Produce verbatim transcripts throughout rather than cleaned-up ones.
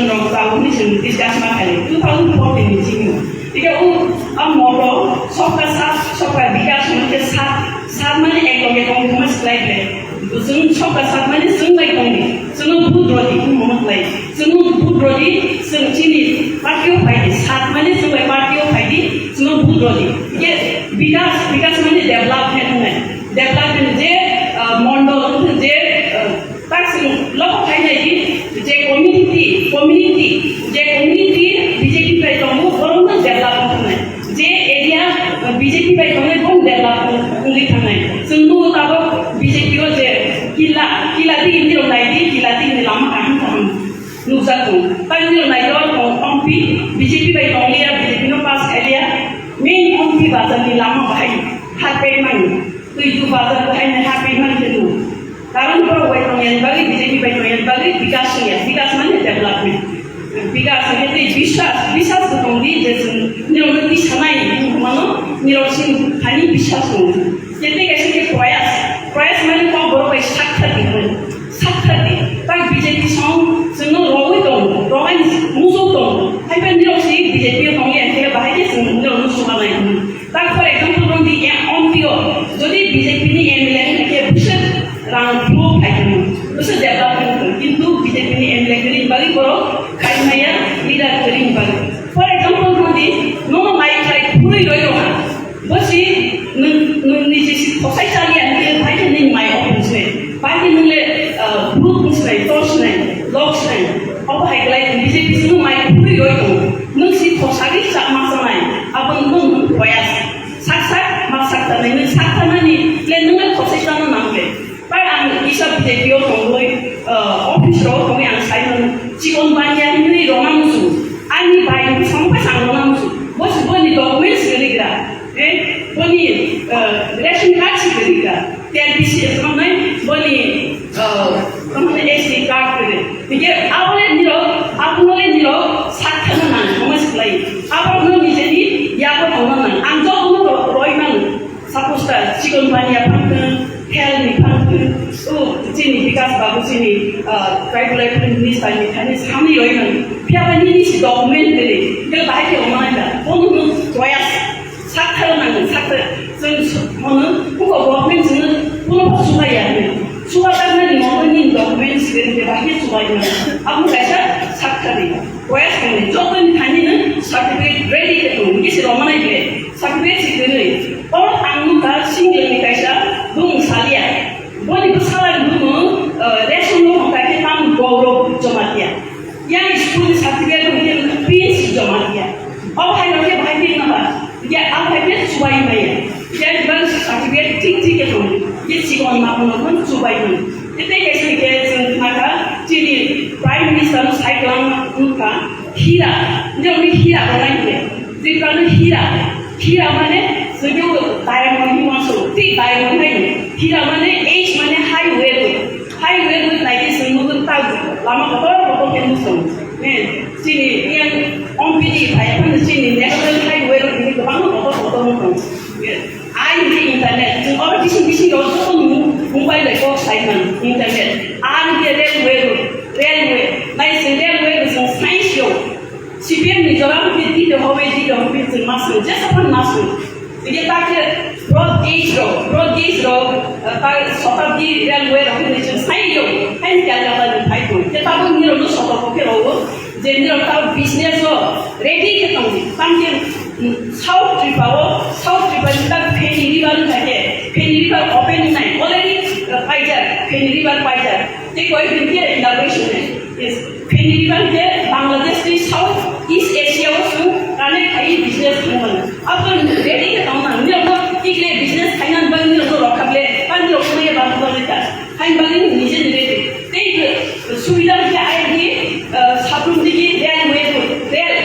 Rok tabuk ni chwng discuss ma khaio two thousand fourteen ni simi. Tike o, a moto sabka saath, sabka vikas hwnwi khe sat, sat mane ek loge tong thangma swlai ble. Chwng sabka sat mane chwng bai tong di, chwngno vote rw di, hwnwi mano khlai. Chwngno vote rw di, chwng chini party o phai di, sat mane chwng bai party o phai di, chwngno vote rw di. Tike vikas, vikas mane development hwnwi. Development je, ah, mondol, je, ah, tak chwng logo khainai di, je community, community, je community B J P bai tongo, borokno develop wngnai. Je area, uh, B J P bai tongnai, bono develop wng-, wngwi thangnai. Chwng nugo tabuk B J P o je kila, kila twi hinwi rok nai di, kila twi hinwi lama kaham kaham nukjak tongo. Tei hinwi rok nai di, o tong-, tongpi, B J P bai tongliya, B J P no pass khailiya, main tongpi bazar ni lama bahai hat pek mani. Twi tu bazar bahai nai ha payment khe tu. Karon borok bai tong yang bagwi, B J P bai tong yang bagwi, bikas wng ya, bikas mane development. Bikas wng khe tei biswas, biswas bo tong di, je chwng nirok no twi sanai, wng mano, nirok sini thani biswas tong di. Je tei kaisa khe proyas, proyas mane kok borok bai sakha di hwn, sakha di. Tak B J P song chwng no rogwi tong, rogwi muchung tong. Hai bai nirok si B J P tong ya, khe bahai khe chwng nirok no sumanai hwn. Tak, for example, rong di M P o, jodi B J P ni M L A ni khe bwswk rang bro khai khe, bwswk development khai, kintu B J P ni M L A kwrwi bagwi borok khai maya, leader kwrwi bagwi. For example, rong di, nono mai khai khurui roi rong ha. Bo si nwng, nwng ni je si khosai chaliya ni khe bhai khe nwng mai o pung sinai. Bhai khe nwng le, ah, bro pung sinai, tor sinai, lok sinai. Obo hai kwlai B J P si nwng mai khurui roi tongo. Nwng si khosagwi chakma sanai, abo nwng nwng proyas. Sak sak ma sak tanai, nwng sak tanani le nwng le khosai tano nang le. Pai ang kisa B J P o tongwi, ah, office rok tongwi ang sai mano. Chikon banya hinwi rona musu. Ani bai ni samung pai sang rona musu. Bo si boni documents geligra. Eh, boni, ah, ration card si geligra. T R B C thangnai boni, ah, thangnai S T card kwrwi. Hingke abole nirok, abole nirok sak thangna nang, tongma siklai. Abo no nijeni yago tongma nang. Ang jotono ro-, roi mang. Suppose ta chikon banya phangkhe, health ni phangkhe, o chini Bikas Babu chini, ah, tribal affairs minister ni thani samni roi mang. Phiya ba nini si document kwrwi. Hingke bahai khe tongma nang da. Bono no joya Sakthar nang, sakthar. Chwng s-, mono, buko government chwngno kuno bo chubaiya hinwi. Chubajaknani mono nini document side de bahai chubaima. Abo kaisa sakthar ni. Boya songni, jotoni thani no certificate ready khe tongo. Nini se romani ble, certificate side nwi. Oro ang nukha single ni kaisa bung salia. Boni bwsala bumo, eh, ration no hongkha khe tamo Gaurav Jamatia. Yang school ni certificate hongkhe Prince Jamatia. Obo hai hongkhe bahai khe naba. Ya, ang hai khe chubai maya. Ya, bang certificate thik thik khe tong. Ye chikon ma kono kon chubai maya. Ye tei kaisa khe chwng khna kha, chini Prime Minister no sai kwlang nukha, hira. Nini hira rwnai khe. Tripura no hira. Hira mane, sugyo diamond ni maso, ti diamond hai. Hira mane, H mane high value. High value nai ke sung nukun ta lama kotor kotor ke musung. Ne, sini yang ompidi thai pun sini national highway ni kebang kotor kotor musung. Ai ni internet, sung orang bising bising orang tu pun mobile le kok sai man internet. Ai ni railway, railway, nai sing railway sung science yo. C P M ni jora hwnkhe dito hobe, dito hobe chwng ma swng, jesa phano ma swng. Hwnkhe ta khe broad gauge rok, broad gauge rok, eh, ta Shatabdi railway rok hwnwi chwng sai rw, haini Calcutta ni phai tong. Hwnkhe tabuk nirok no sotok khe rw, je nirok ta business o ready khe tong di. Tang khe, mm, South Tripura o, South Tripura ni ta Feni River wngkha khe, Feni River open wngnai, already, eh, paijak, Feni River paijak. Tei koi din khe inauguration nai. Yes. Feni River khe Bangladesh tei South East Asia o chwng connect khai business khlai mano. Abo ready khe tong nang. Nirok no tikle business khaina bagwi nirok no rokha ble, ta nirok no ya bagwi bagwi ta. Hai bagwi nije nije ready. Tei subida khe ai di, eh, Saprumdigi railway, rail.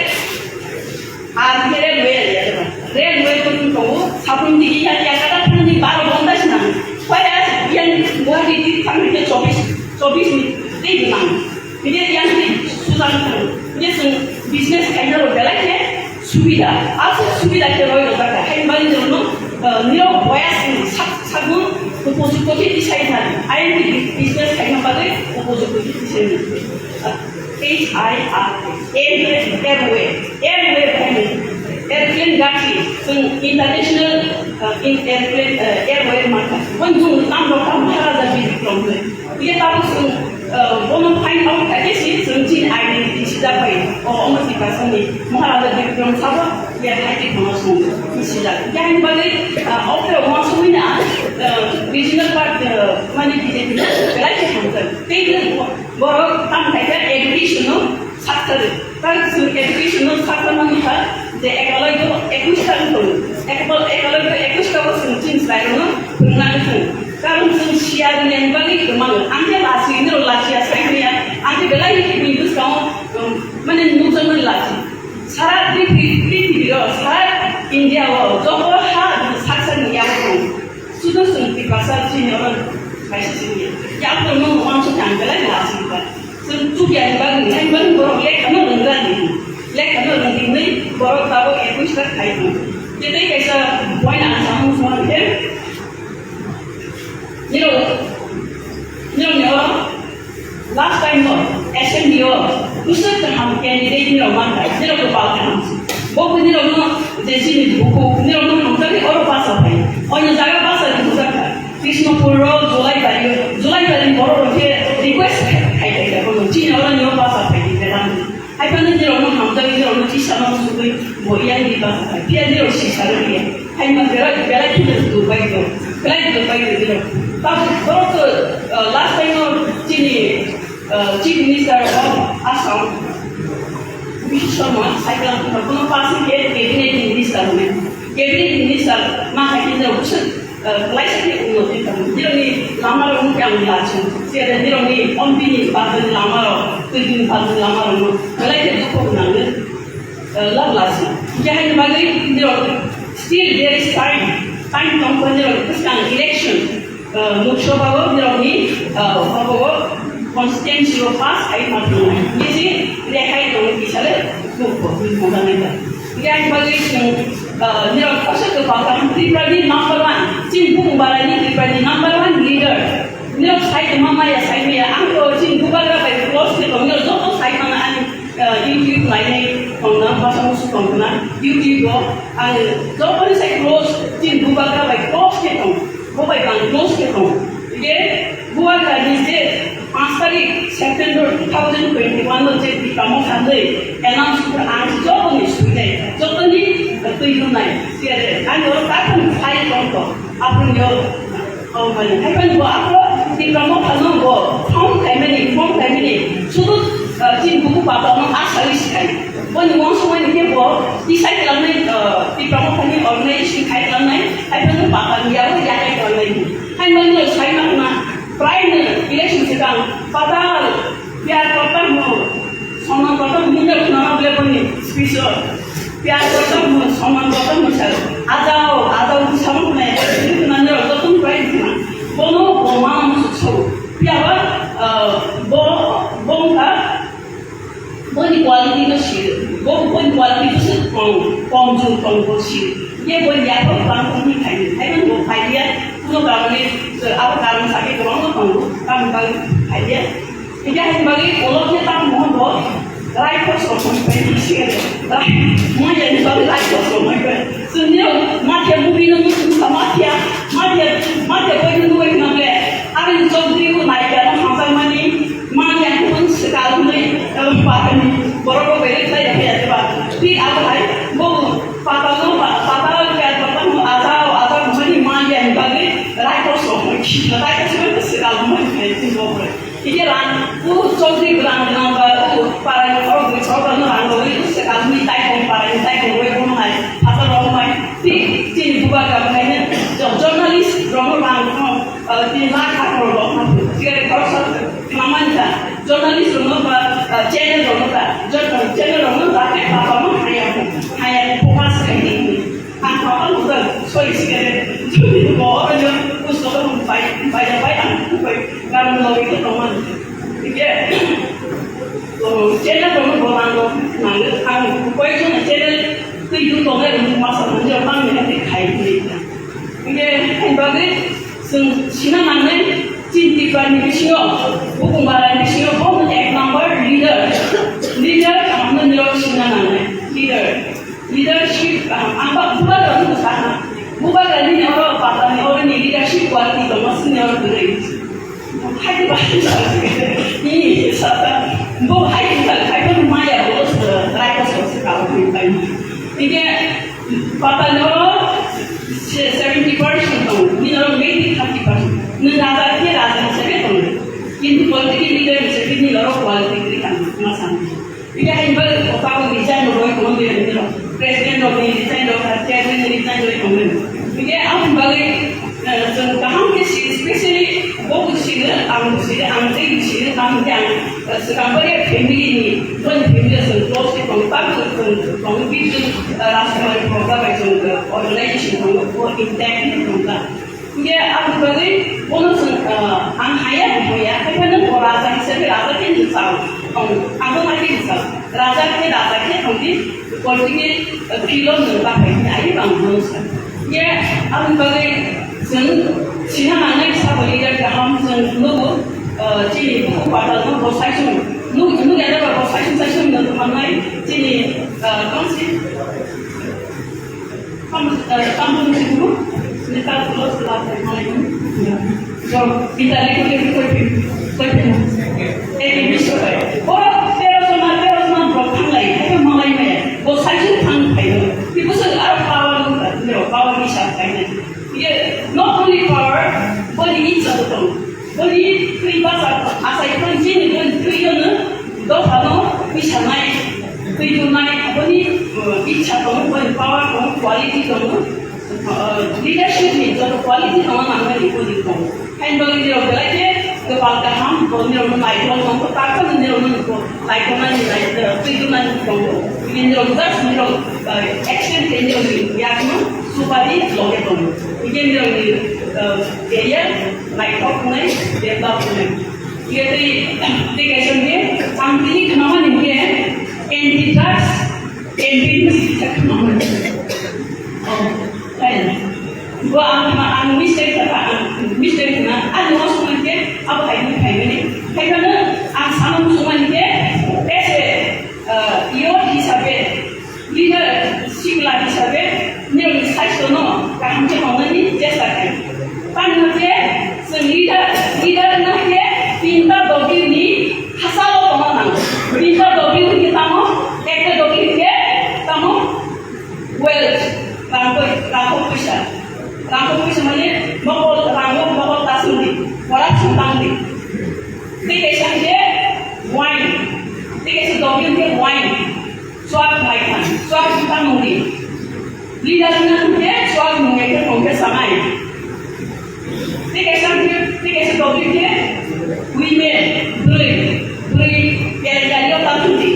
Ar khe railway ya, railway tong tongo, Saprumdigi ya, ya kata phani baro ghonta sinang. Koi ya, yang Guwahati di thang khe chobbish, chobbish minute tei nang. Bini yang di sudan thang. Bini sung business khaina rok belai khe subida. Aswk subida khe roi rok da kha. Hai bari rok no, eh, nirok boya sini sak, sakno kuposi Kochi tisai thani, I M T business khaina bagwi upojukto khe tisai mano. H I R, airway, airway, airway khaina. Airplane gati, chwng international, uh, in airplane, uh, airway mankha. Wan jung tam rok tam Maharaja Bir Bikram le. Ye tabo chwng, uh, bono find out khaikhe si chwng chini identity sijak bai. O, omo si kasani Maharaja Bir Bikram sabo. Ya, hai tei kono song sila. Yang bagwi, ah, okra uansugwi na, ah, regional part, ah, mane B J P no belai khe hamjak. Tei borok tam khai kha education no sakthar. Tar education no sakthar mani kha je ekoloi do ekwis ta wngkha. Ekol-, ekoloi do ekwis ta bo chwng chini chwrai rok no phwrwngna wngkha. Karon chwng siya rwngya ni bagwi kwmang. Ang khe lachwi, nirok lachwi ya sai manya. Ang khe belai khe bini bwskango, um, mane nukjakmani lachwi. Sara prithibi, prithibi o, sara India o, joto ha saksa ni yago tong. Sudo chwng Tiprasa chini oro kaisa sini. Yago tong no uansuk ang belai lachwi ba. Chwng chukya ni bagwi, hai bagwi borok lekha no rwngya di. Lekha no rwngdi hinwi borok tabuk ekwis ta khai tong. Tei kaisa point ang samung song khe. Nirok, nirok ni oro last time no assembly o bwswk kaham candidate nirok mankha, nirok bo bal kaham se. Bo bo nirok no je chini buku, nirok no hamjakgwi oro basa phai. Oino jaga basa rwjakha. Krishnapur o, Julaibari o, Julaibari ni borok rok khe request khai khai kha bono. Chini oro ni o basa phai di khe rang. Hai phano nirok no hamjakgwi, nirok no tisa no sugwi bo yang di basa phai. Phiya nirok sisa rw ya. Hai ma belai, belai kheno dubai do, belai dubai do dino. Tabuk borok to, uh, last time no chini, uh, Chief Minister of Assam, Biju Sharma, cycle kono pass khe cabinet minister hone. Cabinet minister ma hai khe no bwswk, uh, klaisa khe unnoti tamo. Nirok ni lama rok no khe ang lachu. Sere nirok ni ompini bagwi lama rok, twi din bagwi lama rok no belai khe dukho nangwi. Love last. Hinkhe haini bagwi nirok still there is time. Time tongkha nirok bwskang election. Lok Sabha o nirokni, uh, obo constituency o pass khai ma tongo. Bisi rehai tongo kisale mukho mukho nai ta. Hinkhe haini bagwi chwng, uh, nirok kosa kwpal kaham Tripura ni number one. Chini bumung bara ni Tripura ni number one leader. Nirok sai tongma maya sai maya. Ang to chini bubagra bai close khe tong. Nirok joto sai mano ani, uh, YouTube nainai tongna, basa musu tongna. YouTube o ang joboni sai close, chini bubagra bai close khe tong, bo bai bang close khe tong. Hinkhe bubagra ni je panch tarik September two thousand twenty one o je Tipra Motha ni announce khe ang joboni suinai, joboni twi rwnai. Siyare ang oro kathang sai tong tong, aphuru yo. Oh, mane, hai phano bo abo Tipra Motha no bo phone khaimani, phone khaimani. Sudu, uh, chini buku papa no asali sikhai. Boni uansukmani khe bo tisai klamnai, uh, Tipra Motha ni organization khai klamnai. Hai phano papa ni yago yakai klamnai. Hai mani no sai ma khna, prai no election swkang pata Piyar kotor mo, soman kotor mo, nini khna bole boni speech o. Piyar kotor mo, soman kotor mo sir. Ajao, ajao, soman khna, khna nini joto khna bai khna. Bono bo ma mo so. Piyaba, ah, bo, bo wngkha, boni quality no si, bo, boni quality no si kom, kom jung kom bo si. Ye bo ya ko bang ko ni khai, khai bo khai ya, kuno karon ni, abo karon sa ke kwbangma tongo, tamo bagwi khai ya. Hinkhe haini bagwi ulo khe tamo mohon bo raikos rok song pai si rai. Manya ni bagwi raikos rok song pai. Chwngno mafia movie no nukha mafia, mafia, mafia bai no nugwi khna ble. Ani chokdri bo naikha no hamjakmani manya ni hwn swkal hwnwi, eh, bahani borok rok bai khlai ya khe ya ba. Twi abo hai bo patal no ba, patal khe patal no ajao, ajao hwnmani manya ni bagwi raikos rok song pai. Raikos rok swkal hwnmani khai twi bo bai. Hinkhe rang, o chokdri rang rang ba, o parai no khorok bui khorok no rang rogwi, o swkang ni tai kong parai ni tai kong rogwi bono hai, phatar rok mai, twi, chini bubagra bo hai no, jo-, journalist rok no rang no, ah, tini lakh lakh rok rok no, tiyari khorok sa khamani ta, journalist rok no ba, ah, channel rok no ta, jo-, channel rok no ta, hai papa no haya, haya focus khai di. Ang papa no ta, sorry, sikare, bo, bo, bo, pusto ko pai, pai, pai, ang pai. Karon logi khe tongmani. Hingke, o, channel rokno bo nango, nango, ang koyekjona channel twi twi tongnai rokno masa tongwi rok tangwi hai khai hwnwi. Hingke, haini bagwi Chwng sina nangnai, chini Tiprani bisingo, Bukumbarani bisingo, bo ek number leader. Leader, ang nini rok sina nangnai. Leader. Leadership, ang, ang ba, bubagra nung sa ha. Bubagra nini oro, patani oro ni leadership quality tongo, sini oro kwrwi. Hai ba, ni sa ta. Bo hai ba, hai ba maya bo, rai ko so se ka bo ni pai. Ike, Pata noro se-, seventy percent tongo, nini oro maybe thirty percent. Nwng raja khe raja hisabe tongo. Kintu political leader hisabe nini oro quality kwrwi tangma, ma sani. Bini hai ba tabuk resign rwui tongo, nini oro president rok ni resign rok, chairman ni resign rwui tongo. Bini aboni bagwi, eh, chwng kaham khe si, specially bo buji sino, ang buji sino, ang tei buji sino, kaham khe ang Swkang bai family ni, boni family chwng close khe tongo, tabuk chwng tongo, bini, ah, Rajkumar program bai chwng, ah, organization tongo, bo intact khe tongkha. Hinkhe aboni bagwi bono chwng, ah, ang haya bo haya, haiphano bo raja hisabe raja khe nwng sao, tongo, abo hai khe nwng sao, raja khe raja khe tongdi, political, ah, field o nwng ta phai khe ai bang bono sa. Hinkhe aboni bagwi chwng sina nangnai sabo leader kaham chwng nugo. Ah, chini buku patal no bo saisung, nuk, nuk ya ba bo saisung, saisung no tongmannai chini, ah, council. Kam, ah, kam bo nuk sini ta pulo sila tongmannai. So, kita ni kuli kuli kuli. Eh, ini so bai. Oro tero jona, tero jona borok thanglai, hai malai maya. Bo saisung thang phai. Ibu so aro power nuk, power ni sa phai nai. Ye, not only power, boni ni sa tong. Boni twi basa asai phan chini boni twi yono dophano bisanai, twi tunai, boni, uh, ichha tongo, boni power tongo, quality tongo, uh, leadership ni joto quality tongo nangmani boni tongo. Hain bagwi nirok belai khe kwpal kaham, bo nirokno naithok tongo, takhwno nirokno nukho, naithoknani nai-, uh, twi tunani tongo. Bini nirok just nirok, uh, action khe nirokni yakno supari loge tongo. Hingkhe nirokni, uh, career naithok wngnai, develop wngnai. Hiya tei, tei kaisa hiya, ang tini khwnamani hiya, anti drugs campaign ni kisa khwnamani. Oh, fine. Bo ang, ang mistake kha, ang mistake khna, ang no sungmani khe, abo hai ni phaimani. Khaimano, ang sana sungmani khe, as a, uh, youth hisabe, Leader sikla hisabe nirokni saistono kaham khe tongnani chesta khlai. Tamni hwnkhe chwng leader, leader wngna hwnkhe tinta dogirni hachalo tongna nango. Tinta dogir hwnkhe tamo, ekta dogir hwnkhe tamo wealth, rang poi-, rangkho puisa. Rangkho puisa mane mokol, rango mokol tasungdi, corruption tangdi. Tei kaisa hwnkhe wine, tei kaisa dogir hwnkhe wine. Chuak mai khan, chuak wngkha nungni. Leader wngna hwnkhe chuak nungya khe tongkhe sanai. Tei kaisa hwnkhe, tei kaisa topic khe women, bwrwi, bwrwi, kelendario ta thungdi.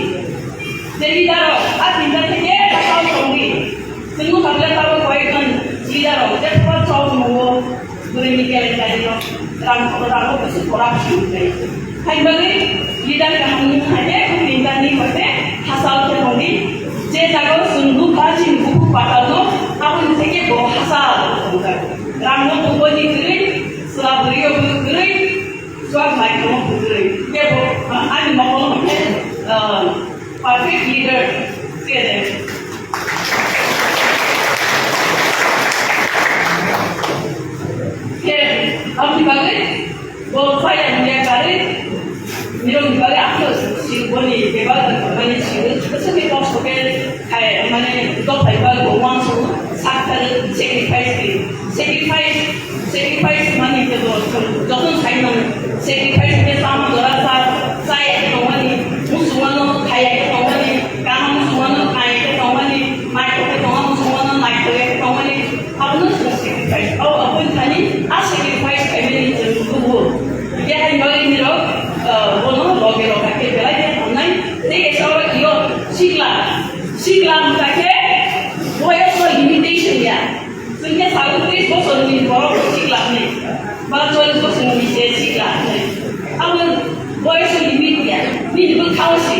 Je leader rok, a tinta theke ta tau tongdi. Chwng nukha bwle tabuk koyekjon leader rok, je thapa chao nungo. Bwrwini kelendario rang, rango kisa corruption wngkha. Haibagwi leader kaham wngkha khe, leader ni hwnkhe hachal khe tongdi. Je jaga o chwng nukha chini bukhuk patalno, aboni theke bo hachal wngkha. Rango bo boni kwrwi, chwla bwrwi o bo kwrwi, chuak mai tongmo bo kwrwi. Kebo, ah, ani mokol hwnkhe, ah, Perfect leader, khe de. Khe, aboni bagwi, bo chaya hwnliya karwi, nirokni bagwi aphano si boni bebak mane si, bwswkni kosto khe khai, mane dophai bagwi bo uansukgo, sak thari sacrifice khe, sacrifice. Sacrifice mani khe bo joto sai mani. Sacrifice khe tamo jora sa, sai khe tongmani, musungmano khaya khe tongmani, kama musungmano khaya khe tongmani, naithok khe tongma musungmano naithok khe tongmani. Abono chwng sacrifice. Abo, aboni thani a sacrifice khaimani chwng nugo. Khe hai bagwi nirok, ah, bono loge rok hai khe belai khe hamnai. Tei kaisa oro iyo sikla, sikla wngkha khe boyos no limitation ya. Chwng khe sago tris bosorni borok sikla hwnwi, ba chollish bosorni se sikla hwnwi. Abo boyos ni limit ya, nini bwkha o se,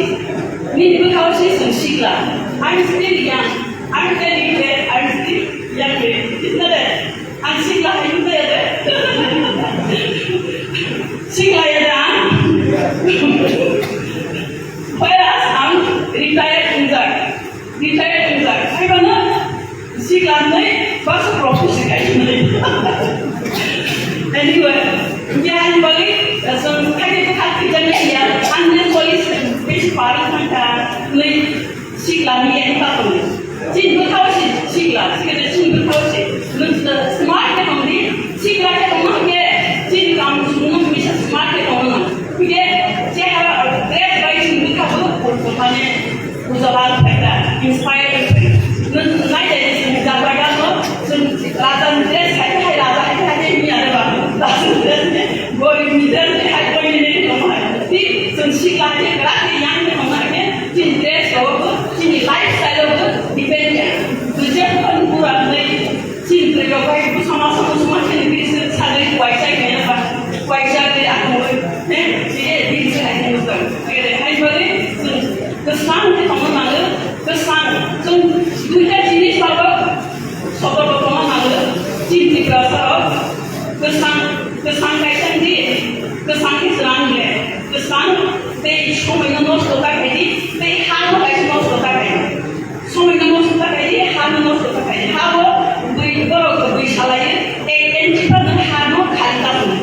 nini bwkha o se chwng sikla. I'm still young, I'm still young, I'm still young, isn't it? Ang sikla hai wngkha ya de. Sikla ya da ang. Whereas ang retired wngjak. Retired wngjak. Haibano sikla wngnai baksa professor khai wngnai. Anyway, ya ani bagwi, eh, chwng khaide bwkha thwijak nai ya, hundred police besi pari thangkha, nai sikla ni ya ni pa tong. Chini bwkha o si sikla, sikla chini bwkha o si. Nwng smart khe tong di, sikla khe tong no khe, chini kam sung no misa smart khe tong no. Khe chehara dress bai chini bwkha bo, mane, Ujala phaikha, inspire wngkha. Nwng nailai di, chwng jaga jaga no, chwng raja ni dress hai hai, raja hai hai hwnwi ano ba. Raja ni dress ni, gorib ni dress ni hai koi ni ni tong hai. Ti chwng sikla ni kwrak ni yang ni tong hai ke, chini dress rok bo, chini lifestyle rok bo depend ya. Duje kon pura nai. Chini bwrwi rok bai bwsama sama sama chini bwrwi se sagwi kuaisa khe ba, kuaisa khe akungwi, he, chini bwrwi se hai khe bwsang. Kere hai bagwi chwng kwchang khe tongna nango, kwchang. Chwng duita jinis bago sotorko tongna nango. Chini Tiprasa rok kwchang, kwchang kaisa di, kwchang khe chwng le, kwchang tei somoi no nosto ta khe di, tei ha no kaisa nosto ta khe di. Somoi no nosto ta khaidi, ha no nosto ta khaidi. Ha bo bui borok bui salai ek inch phano ha no khali ta tong.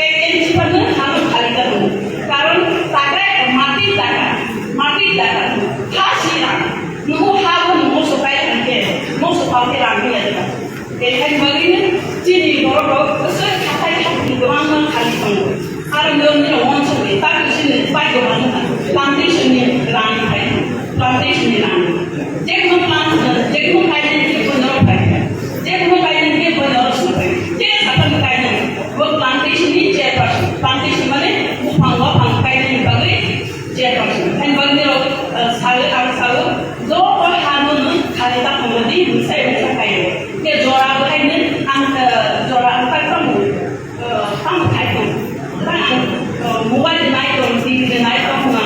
Ek inch phano ha no khali ta tong. Karon taka mati taka, mati taka. Ha si rang. Nuhu ha bo nuhu sokai thangke, mo sokai ke rang ya ta. Tei hai bagwino chini borok rok bwswk hathai hathai kwbangma khali tongo. Aro nini rok uansukni tak chini pai kwbangma plantation ni rang phai, plantation ni rang. Jekno plant, jekno kainani khe boino rok phai. Jekno kainani khe boino rok sung phai. Je saphang kainani bo plantation ni chairperson. Plantation mane buphang buphang kainani bagwi chairperson. Hai bagwi rok, eh, sawi, ang sawi, joto ha no nwng khali ta phungo di, bwsai bwsa khaio. Khe jora bo hai nwng ang, eh, jora ang tak tamo, eh, tamo khai tong. Tang ang, eh, mobile de nai tong, T V de nai tong na,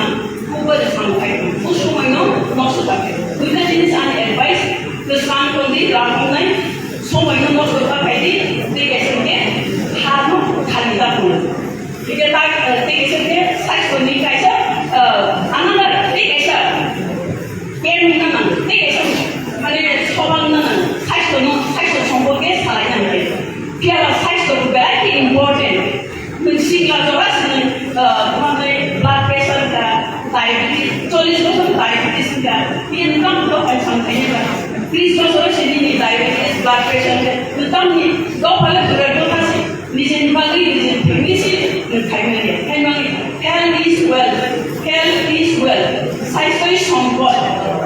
mobile de tamo khai tong. O somoi no nosto ta khai. Duita jinis ani advice, kwchang tong di, rang tong nai, somoi no nosto ta khai di, tei kaisa khe ha no khali ta phungo. Hingke tak, eh, tei kaisa khe saisto ni kaisa, eh, another tei kaisa care ni nang, tei kaisa mane soban nang, saisto no, saisto somporke salai nang khe. Phiya ba saisto bo belai khe important. Nwng sikla jora se nwng, eh, mane blood pressure ka, diabetes, chollish bosor diabetes ka, phiya nwng tamo dophai sam khainai ba. Tris bosor se nini diabetes, blood pressure ka, nwng tamni dophai le dura dura se. Nijeni bagwi nijeni family se nwng khaimani. Khaimani, health is wealth. Health is wealth. Saisto i sompod.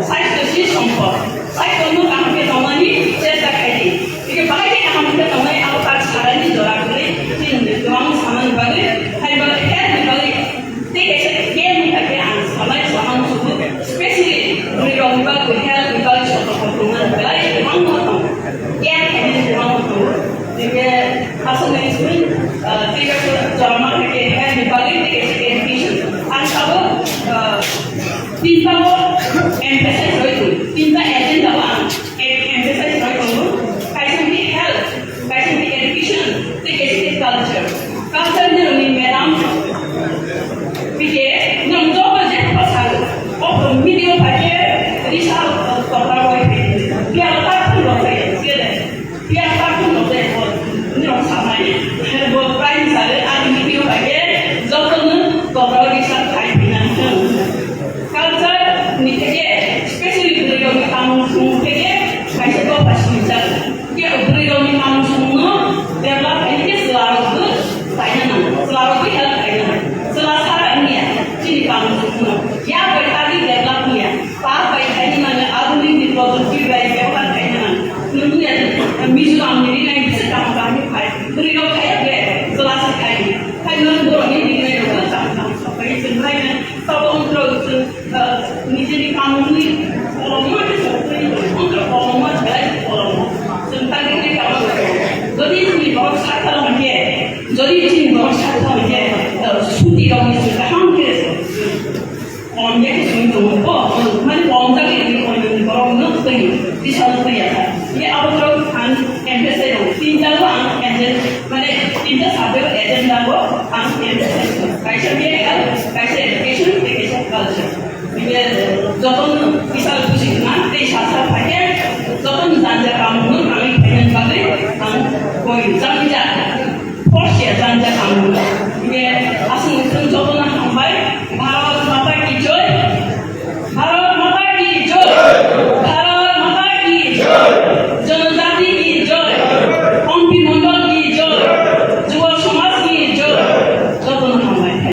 Saisto si sompod. Saisto no kaham khe tongmani chesta khaidi. Ike bahai khe kaham khe tongnai abo tak sarani jora kwrwi chini kwbang samani bagwi. Hai bagwi health ni bagwi tei kaisa care ni bagwi ang samai samang sudu. Specially bwrwi rok ni bagwi health ni bagwi soto kokrwma belai kwbangma tongo. Care khainani kwbangma tongo. Hingke aswk ni simi, ah, tei kaisa jorama khe health ni bagwi tei kaisa education. Ang sabo, ah, tinta o emphasize roi tongo. Tinta agenda o ang em-, emphasize roi tongo. Kaisa ni health, kaisa ni education, tei kaisa ni culture. Culture ni roni madam, bike, nang joto je pasal, o media bai ke, risa, tokra roi, biar tak pun roi, biar Phiya tak phano tei bo norok samani. Bo prime sir ani video bai khe jotono kokrok research khai phina. Culture ni theke specially bwrwi rokni tamo sung theke kaisa dopha swijak. Khe bwrwi rokni tamo sungno develop khai khe chwla rokbo paina nango. Chwla rokbo help khaina nango. Chwla sara wngya chini tamo sungno. Ya bai tagwi develop wngya. Pal bai khaina nango, adhunik ni projukti bai byabohar khaina nango. Nwng ya Mizoram ni rinai bisi kaham kaham ni phai. Bwrwi rok khaya khe, chwla se khai. Khai nwng borok ni rinai rok kaham kaham sok bai chwng lai na. Sabo wng rok chwng, ah, nijini kamung ni kolom ma khe sok bai, wng rok kolom ma belai kolom ma. Chwng ta rinai kaham. Jodi chini borok sak tong khe, jodi chini borok sak tong khe, ah, suti rok ni chwng kaham khe. Kolom ya khe simi tongo bo, mane kolom jagwi ni kolom ni borok no twi, bisa no twi ya kha. Ye abo borok ang M P S A rok, tinta bo ang agenda, mane tinta subject agenda bo ang M Bini jotono kisa buji khna tei sasa phaikhe jotono janja kamungno nangwi phainani bagwi ang koi jang ja